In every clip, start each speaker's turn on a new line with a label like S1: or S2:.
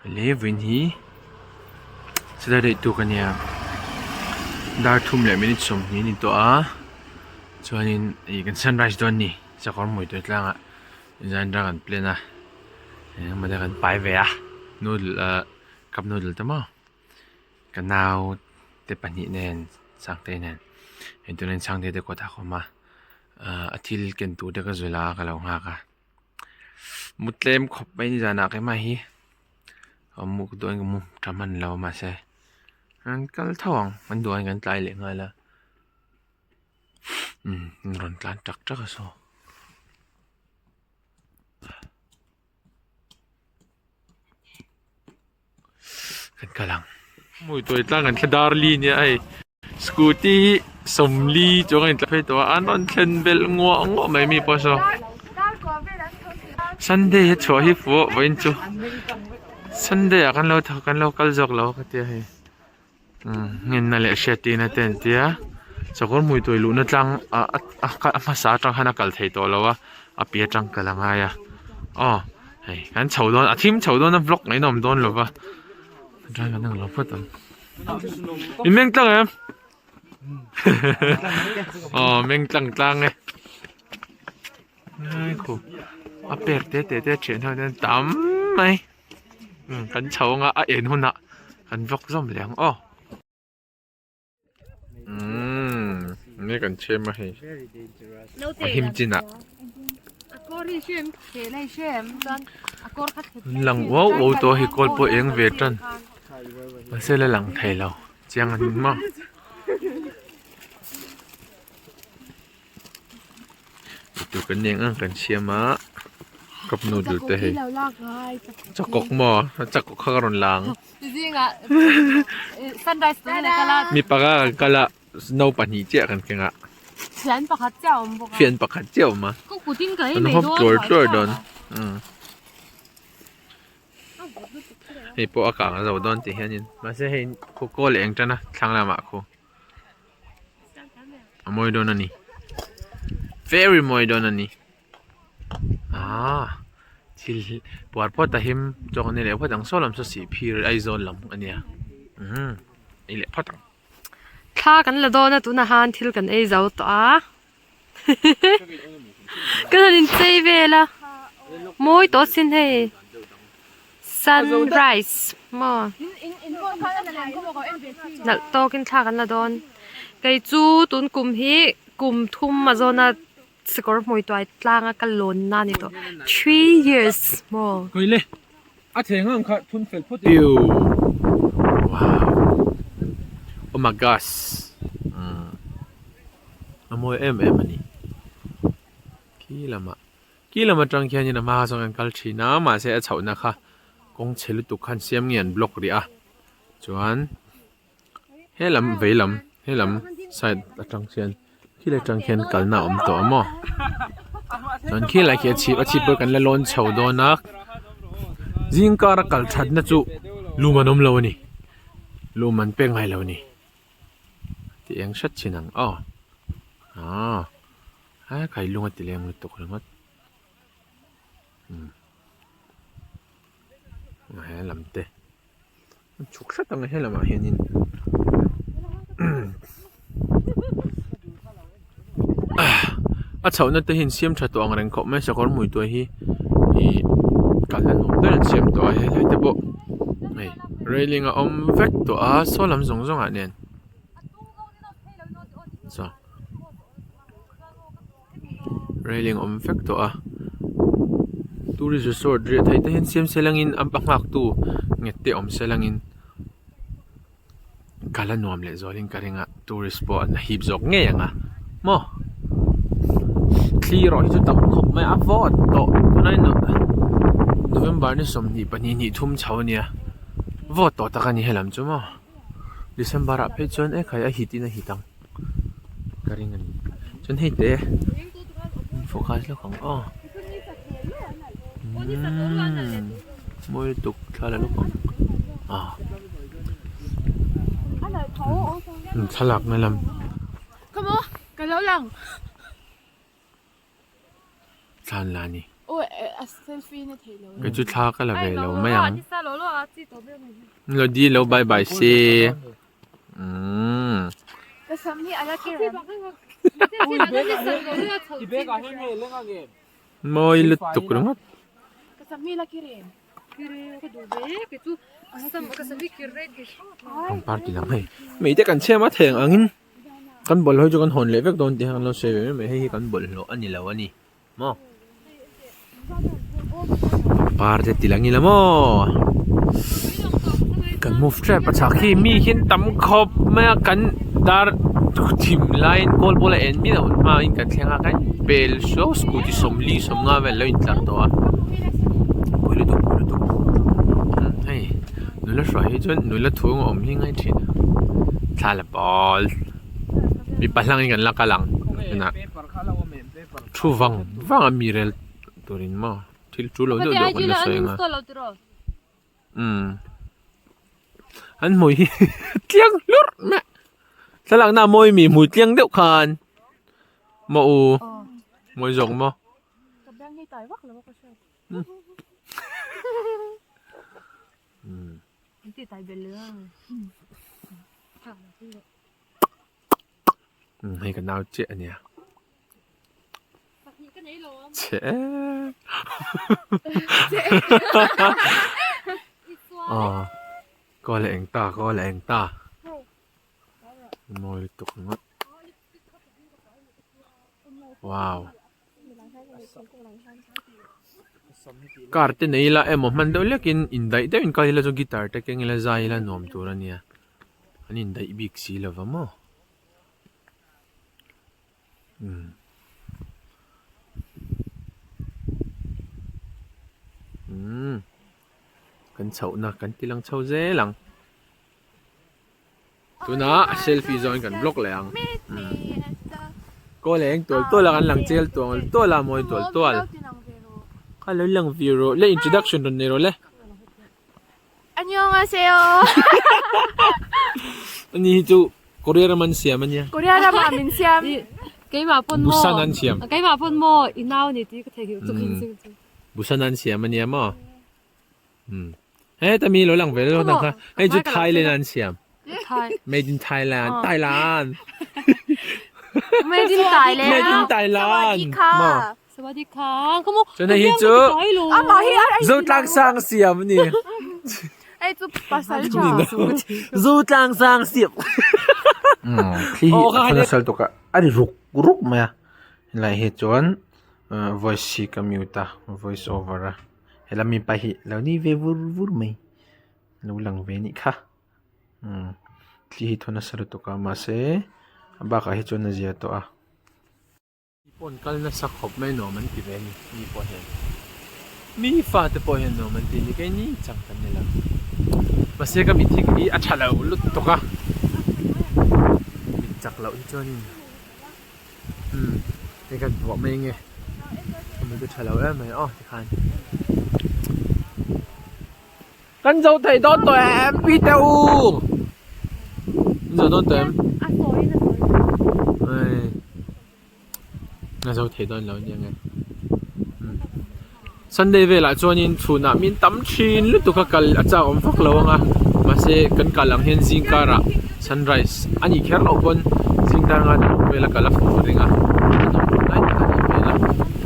S1: Le vawiin hi Saturday tuk a nia dar thum leh minute sawmhnih a ni tawh a chuanin ih kan sunrise dawn a ni sakawr hmui tawih tlangah zan rang an plan a eng emaw te kan pai ve a noodle ah cup noodle te maw ka nau te pahnih nen Sangtei nen hei tunah Sangtei te kawtah ka awm a ah a thil ken tur te ka zawlh a ka lo nghak a. Mu tlem khawp mai ni zanah keimah hi a muk dawn ka mu tha hman lo mahse an kal tho ang an duh angin kan tlai leh nghal a umm an rawn tlan tak tak a saw. Kan kal ang. Hmui tuai tlang an thla dar li nia hei scooty hi sawmli chuang a intla phei tawh a an rawn thlen belh nguah nguah mai mi pawh saw sunday a chhuah hi fuh vawiin chu sunday ah kan lo kan lo kal zawk lo ka tia hei umm ngenna leh hriattirna te an tia sakawr hmui tuai luhna tlang ah a hmasa atang khan a kal thei tawh lo a a piah atang kal a ngai a aw hei kan chho dawn a thim chho dawn a vlog mai a awm dawn lo va driver an ang lo phawt ang in meng tlang em aw meng tlang tlang e ai khu a pek te te te thian ho hian tam mai kan chho anga a en hunah kan vlog zawm leh ang aw. Umm nge kan chhem a hei a him chin ah lang uau uau tawh a hei kawl pawh eng ve tan mahse la lang thei lo chiang a ni maw. Eitur kan eng ang kan siam a cup noodle te hei chakawk maw chakawk kha ka rawn la ang mi panga kan kal a no pahnih chiah kan keng a fian pakhat chiah a awm a an hawp tluar tluar dawn hei pawh a kang a zo dawn tih hianin mahse hei khu kawl eng tan a thlang lamah khu. A mawi dawn a ni very mawi dawn a ni aaa thil hi puar phawt a him chuan kan ei leh phawt ang saw lam saw sih phir Aizawl lam a nia umm ei leh phawt ang.
S2: Thla kan la dawn a tunah khan thil kan ei zo tawh a kan han inchei vel a mawi tawh sin hei. Sunrise maw nalh tawkin thla kan la dawn kei chu tun kum hi kum thum a zawna sakawr hmui tuai tlanga ka lawn na a ni tawh three years maw.
S1: Oh my gosh a mawi em em a ni khi lamah. Khi lam atang khianin a hma zawng an kal thin a mahse a chhohna kha kawng chhe lutuk khan siam nge an block rih a chuan he lam vei lam he lam side atang khian khi lai atang khian kalna a awm tawh a maw chuan khi lai khi a chhip a chhip pawh kan la lawn chho dawn a zing kar a kal thatna chu lum an awm lo a ni lum an pek ngai lo a ni tih eng hret chin ang aw aaa. A khai lung a ti leng lutuk ringawt umm he lam te a chhuk hret ang a he lamah hianin a chhohna te hi an siam tha tawh ang reng khawp mai sakawr hmui tuai hi ih kalna nuam ber an siam tawh a helai te pawh hei railing a awm vek tawh a saw lam zawng zawng ah nen saw. Railing awm vek tawh a tourist resort riah theih te hian siam se langin a nghak tu nghet te awm se langin kal a nuam leh zualin ka ring a tourist pawh an hip zawk ngei ang a maw thli erawh hi chu tam khawp mai a vawt tawh tunai November ni sawmhnih pahnih hnih thum chho a nia vawt tawh tak a ni helam chu maw December ah phei chuan e khai a hit in a hit ang. Ka ring a ni chuan hei te focus lawk ang aw umm mawi lutuk thla la lawk ang ah thlalak na lam. Thlan la a ni. Kei chu thla ka la ve lo mai ang. Lodi lo bye bye se. Umm. Mawi lutuk ringawt. Pangpar ti lang hei. Mei te kan chhiam a theng angin kan bawlhhlawh hi chu kan hawn leh vek dawn tih kha kan lo sawi ve mai mai hei hi kan bawlhhlawh a ni lo a ni maw. Pangpar te ti lang ila maw. Kan move trap a chhak hi mi hian tam khawp mai a kan dar thim laiin kawl pawl a en miah loh hmain kan thleng a kan pel suau scooty sawmli sawmnga vel a lo intlar tawh a pawi lutuk pawi lutuk hei nula hruai hi chuan nula thu ang a awm hi ngai thin a thla la pawl mipa hlangin kan la kal ang tunah thu vang vang a mi rel turin maw thil tul lo deuh deuh kan la sawi ang a umm an hmui hi tliang hlurh mai thlalak na mawi mi hmui tliang deuh khan maw u mawi zawk maw. Hei ka nau chiah a nia. Chhe aw kaw leh eng ta kaw leh eng ta mawi lutuk ringawt wow car te nei ila emaw hman deuh hlekin indaih deuhin kal ila chuan guitar te keng ila zai ila nuam tur a nia an indaih bik si lova maw. Umm umm kan chhohna kan ti lang chho zel ang tunah selfie zawngin kan vlog leh ang kawl eng tual tual a kan lang chel tual tual a mawi tual tual kha lo lang ve rawh le introduction rawn nei rawh le.
S3: Annyeonghaseyo.
S1: Ani hi chu Korea ram an siam ania.
S3: Korea ram ah min siam.
S2: Keimah pawn maw.
S1: Busan an siam.
S2: Keimah pawn maw i nau ni tih ka thei hiu chu khin sing chu.
S1: Busan an siam ania maw. Um. Heta mi lo lang ve lo nang kha. Hei chu Thailand an siam.
S2: Thai.
S1: Made in Thailand. Thailand.
S2: Made in Thailand.
S1: Made in Thailand. Maw.
S2: Sawadika ka maw
S1: Chuan hei hi chu Zotlangsang siam a ni.
S3: Hei chu pasal tha.
S1: Zotlangsang siam.
S4: Thli hi a phun nasal tuk a, a ri ruk ruk mai a helai hi chuan voice hi ka mute a voice over a helai mipa hi lo ni ve vur vur mai lo lang ve anih kha thli hi thaw nasa lutuk a mahse a bakah hi chuan a zia tawh a.
S1: Mi pawh an kal nasa khawp mai nuam an ti ve a ni, mi pawh hian mi fate pawh hian nuam an ti a ni keini chang kan ni lo. Mahse ka mit hi hi a tha lo lutuk a, mit chak loh hi chuanin umm hei kan vuah mai nge ka mit a tha lo em mai aw tikhan. Kan zo thei dawn tawh em pi te u? Kan zo dawn tawh em?
S2: A sawi in a sawi.
S1: Ei. A zo thei dawn lo nia nge. Sunday velah chuanin chhunah min tam thin lutuk a kal a chak awm vak lo ang a. Mahse kan kal ang hian zing karah sunrise a nih kher loh pawn zing dar nga tluk vela kal a fuh ring a. A nawm loh lai tak a nih hmel a.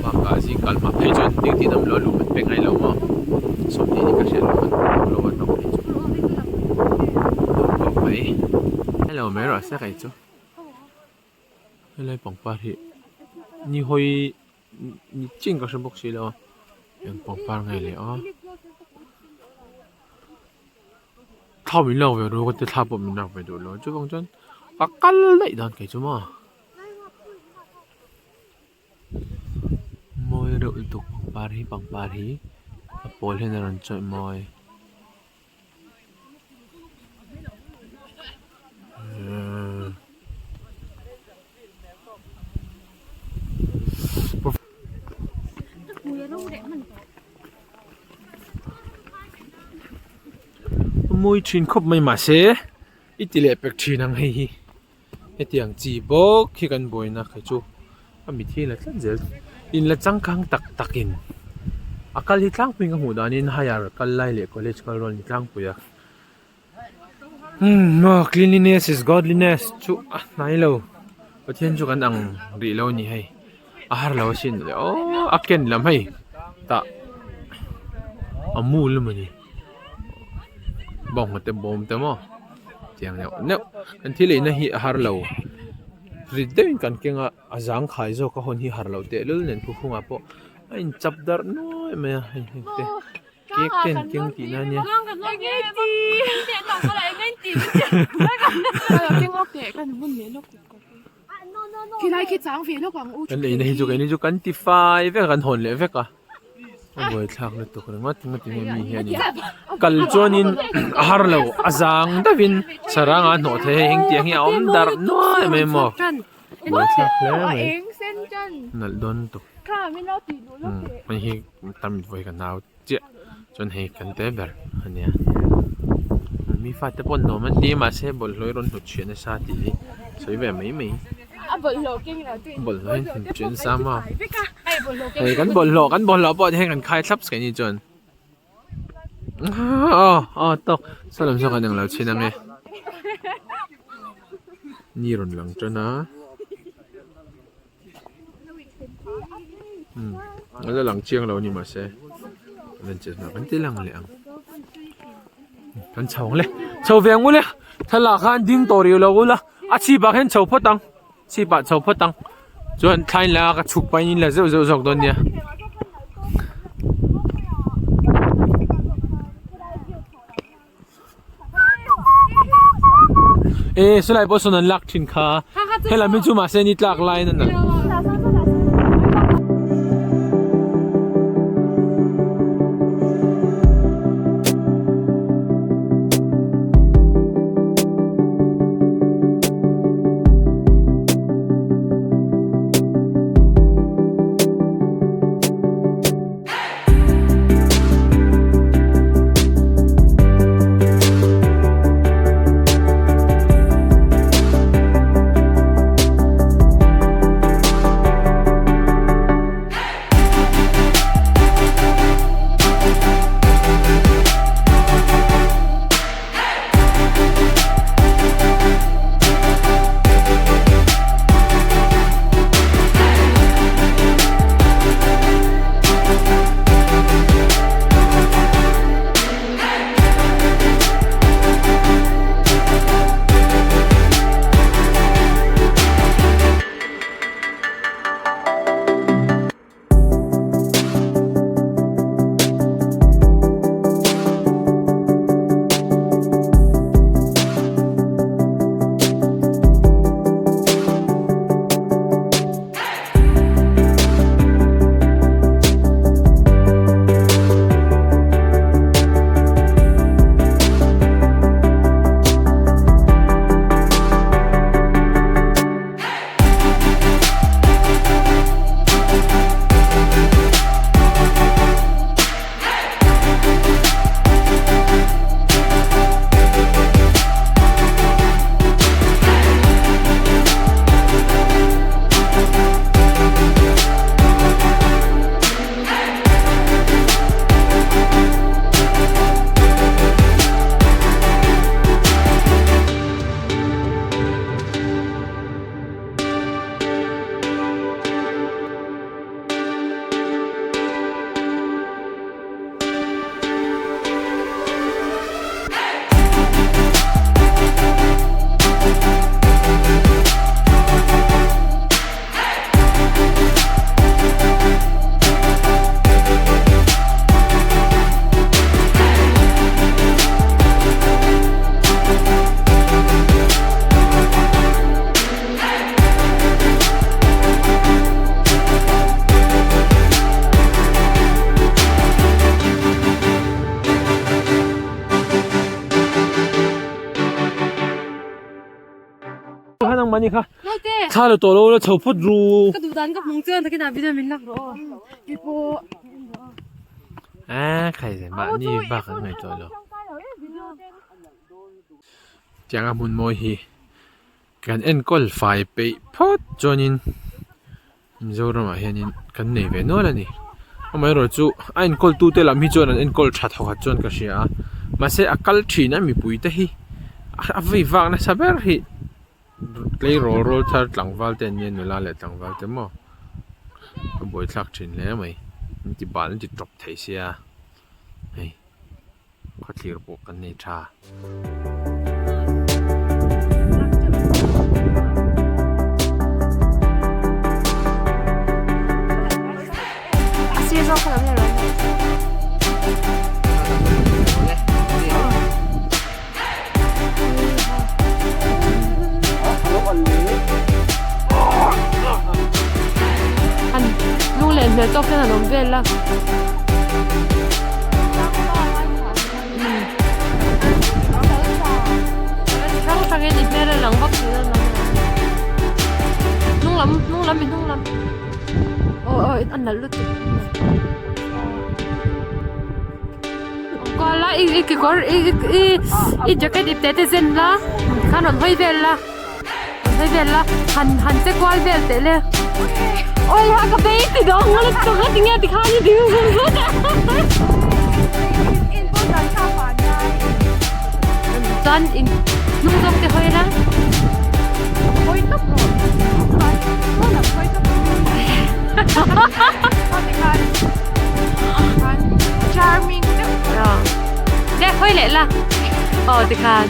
S1: Bakah zing kal hma phei chuan ding tih nawm loh a luh an pe ngai lo maw. Sawmhnih ni ka hriat loh an awm lo a hnawk phei chu. Duh tawh mai. Hello mai rawh se kei chu. Helai pangpar hi ni hawi ni chin ka hre bawk si lo a. Eng pangpar nge le aw. Thla min lak ve ru ka ti thla pawh min lak ve duh lo chuvang chuan ka kal daih dan kei chu maw. Mawi reuh lutuk pangpar hi pangpar hi a pawl hian a rawn chawih mawi. Mawi thin khawp mai mahse i ti leh pek thin ang hei hi. Hetiang chi bawk hi kan buaina kha chu a mit hi la tlat zel in la changkang tak tak in. A kal hi tlangpui ka hmuh danin higher kal lai leh college kal rual ni tlangpui a. Umm maw cleanliness is godliness chu a hnai lo Pathian chu kan ang rih lo a ni hei a har lo asin le aw a ken lam hei tah a mul emaw ni bawnghnute bawm te maw tiang neuh neuh kan thil eina hi a har lo rit deuhin kan keng a a zangkhai zawk a hawn hi har loh tehlul nen khukhungah pawh a inchap darh nuai mai a hei hei te. Cake te an keng tihna ania. Kan eina hi chu keini chu kan ti fai vek a kan hawn leh vek a. A buaithlak lutuk ringawt ringawt tinge mi hianin kal chuanin a har lo a zang deuhin saranga a hnawh thei hei engtiang hi a awm darh nuai mai maw. Buaithlak hle mai. Nalh dawn lutuk. Hei hi tam vawi ka nau chiah chuan hei kan te ber a nia mi fate pawh nuam an ti a mahse bawlhhlawh hi rawn hnut chhiah nasa tih hi sawi ve mai mai bawlhhlawh hi hnut chhiah nasa maw hei kan bawlhhlawh kan bawlhhlawh pawh hian kan khai thlap che ni chuan aw aw tawk saw lam saw kan englo chhin ang e ni rawn lang tan a. A la lang chiang lo a ni mahse lan chian hma kan ti lang leh ang kan chho ang le chho ve ang ule thlalak khan ding tawh rih lo ula a chhip ah khian chho phawt ang chhip ah chho phawt ang chuan thlain la ka chhuk pahin in la zeuh zeuh zawk dawn nia. E silai pawh sawn an lak thin kha helam hi chu mahse ni tlak laiin a nalh. Mani kha thla la tawh lo la chho phawt ru
S2: ka duh dan ka hmung chuan takin a video min lak rawh aw
S1: a khai ze mahni bak an ngaihtuah lo tianga hmun mawi hi kan enkawl fai peih phawt chuanin Mizoramah hianin kan nei ve nual a ni. Amaherawhchu a enkawl tute lam hi chuan an enkawl tha thawkhat chuan ka hria a mahse a kal thin a mipui te hi a vei vak nasa ber hi tleirawl rawl thar tlangval te an nia nula leh tlangval te maw a buaithlak thin hle mai an ti bal an ti tawp thei sia hei. Khawthlir pawh kan nei tha.
S3: A sir zawk kha lo ni rawh.
S2: An lunglen hmel tawk hian an awm vel a. Hrang hrangin i hmel a lang vak thin a nang hnung lam hnung lam i hnung lam aw aw a nalh lutuk kual a i i kekawr i i i jacket ipte te zen la khan rawn hawi vel la. Hei vel la han han che kual vel teh le oi ha ka bei ti dawng ngawt a chawk a tinge tikhan i ding zung zung a chuan in hnung zawk te hawi la
S3: hawi tawp rawh chuan lam hawi tawp tikhan charming deuh
S2: le hawi leh la aw tikhan.